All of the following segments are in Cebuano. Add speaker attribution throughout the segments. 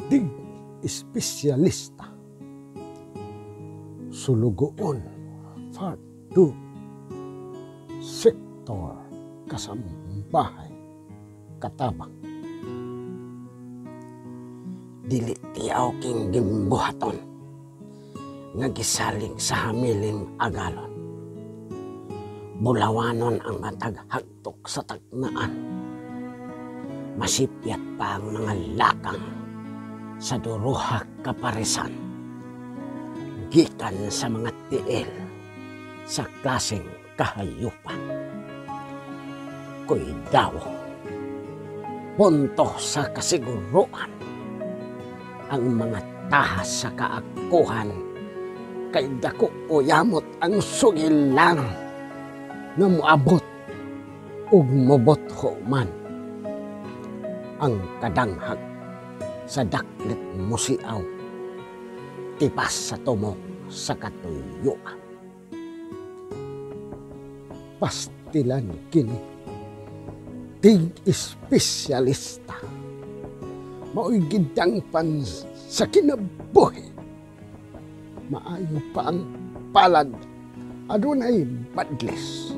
Speaker 1: Tig espesyalista. Sulugoon Part 2. Sektor Kasambahay Katabang. Dili tiaw king gimbuhaton nga gisalig sa hamiling agalon. Bulawanon ang matag hagtok sa tagnaan. Masipyat pa ang mga lakang sa duruha kaparisan. Gikan sa mga tiil sa klaseng kahayupan. Kuidawo, punto sa kasiguruan ang mga tahas sa kaakuhan kay dako o yamot ang sugilan nga moabot ug mobotho man ang kadanghag sa daklit musiaw tipas sa tumok sa katuyuan. Pastilan kini tig espesyalista mao'y gidangpan sa kinabuhi. Maayo pa ang palad adunay badles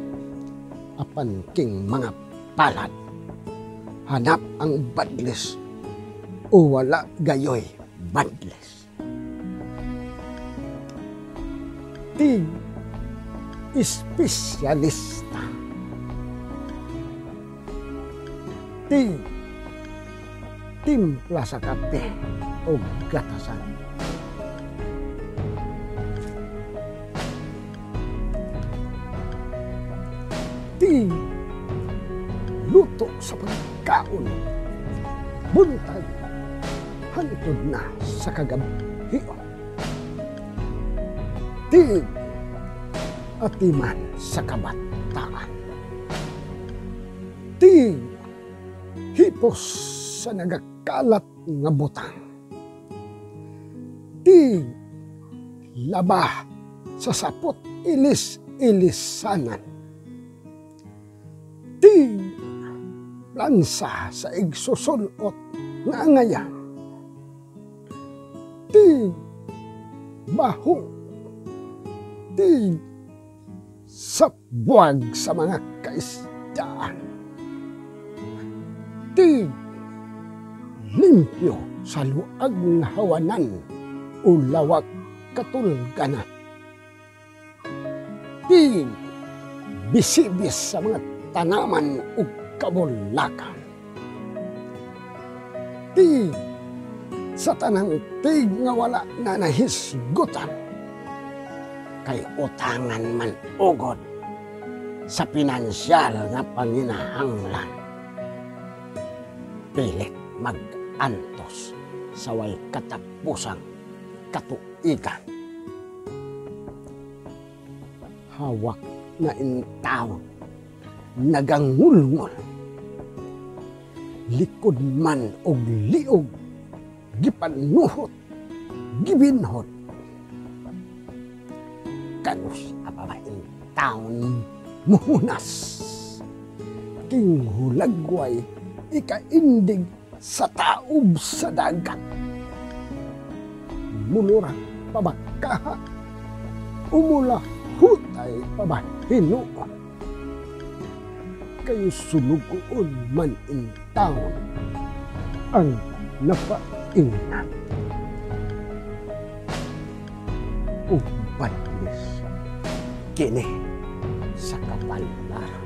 Speaker 1: apan king mga palad hanap ang badles o wala gayoy badles. Tig espesyalista. Tig timpla sa kape o gatasan. Tig luto sa pagkaon buntag hantod na sa kagabhion. Tig atiman sa kabataan. Tig hipos sa nagakalat nga butang. Tig laba sa sapot ilis-ilisanan. Tig plansa sa igsusulot nga angayan. Tig baho. Tig sa buwag sa mga kaisdaan. Tig limpyo sa luag nga hawanan o lawak katulganan. Tig bisibis sa mga tanaman ug kabulakan. Tig sa tanang tig nga wala na nahisgutan kay utangan man ugod sa pinansyal nga panginahanglan. Pilit mag-antos sa way katapusang katuigan. Hawak na intawon nagangulngol, likod man og liog, gipanuhot, gibinhot. Kanus apa ba intawon muhunas, king hulagway ikaindig sa taob sa dagat. Mulura pabakaha, umula hutay pabahinuon. Kayo sulugoon man in town ang napaingnan. Ug badlis kini sa kapalaran.